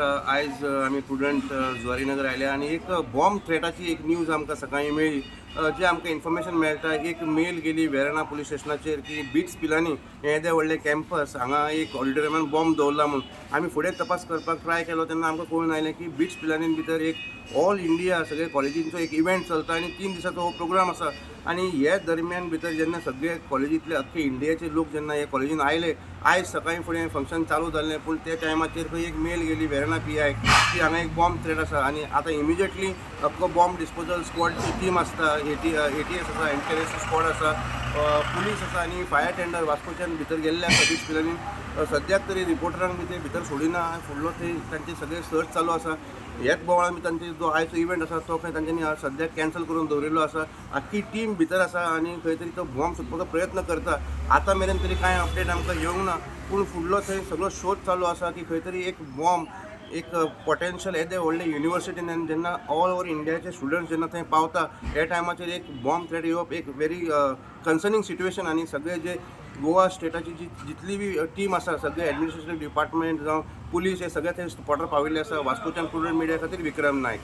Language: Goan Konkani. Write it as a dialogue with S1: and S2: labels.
S1: आयज आमी प्रुडंट जुवारीनगर आयले आनी एक बॉम्ब थ्रेटाची एक न्यूज आमकां सकाळीं मेळ्ळी. जे आमकां इन्फॉर्मेशन मेळटा, एक मेल गेली वेर्णा पुलीस स्टेशनाचेर की बिट्स पिलानी हें येदें व्हडलें कॅम्पस, हांगा एक ऑडिटोरियमान बॉम्ब दवरला म्हूण. आमी फुडें तपास करपाक ट्राय केलो तेन्ना आमकां कळून आयलें की बिट्स पिलानीन भितर एक ऑल इंडिया सगळे कॉलेजींचो एक इव्हेंट चलता आनी 3 दिसाचो हो प्रोग्राम आसा. आनी हे दरम्यान भितर जेन्ना सगळे कॉलेजींतले, अख्खे इंडियाचे लोक जेन्ना हे कॉलेजीन आयले, आयज सकाळीं फुडें फंक्शन चालू जाल्लें. पूण त्या टायमाचेर खंय एक मेल गेली वेर्णा पीआय की हांगा एक बॉम्ब थ्रेट आसा. आनी आतां इमिजिएटली अख्खो बॉम्ब डिस्पोजल स्क्वॉडची टीम आसता, एटीएस आसा, एंटी स्क्वॉड आसा, पुलीस आसा आनी फायर टेंडर वास्कोच्यान भितर गेल्ले आसा बिट्स पिलानी. सद्याक तरी रिपोर्टरांक बी ते भितर सोडिना. फुडलो थंय तांचे सगळे सर्च चालू आसा. ह्याच बोवाळान बी तांचे जो आयचो इव्हेंट आसा तो खंय तांच्यांनी सद्याक कॅन्सल करून दवरिल्लो आसा. आख्खी टीम भितर आसा आनी खंय तरी तो बॉम्ब सोदपाचो प्रयत्न करता. आतां मेरेन तरी कांय अपडेट आमकां येवंक ना, पूण फुडलो थंय सगळो शोध चालू आसा की खंय तरी एक बॉम्ब, एक पोटेन्शियल येदे व्हडले युनिवर्सिटीन जेन्ना ऑल ओवर इंडियाचे स्टुडंट्स जेन्ना थंय पावता, ह्या टायमाचेर एक बॉम्ब थ्रेट येवप एक व्हेरी कन्सर्नींग सिट्युएशन. आनी सगळे जे गोवा स्टेटाची जी जितली बी टीम आसा, सगळे एडमिनिस्ट्रेशन डिपार्टमेंट जावं पुलीस, हे सगळे थंय स्पॉटार पाविल्ले आसा. वास्कोच्यान प्रुडंट मिडिया खातीर विक्रम नायक.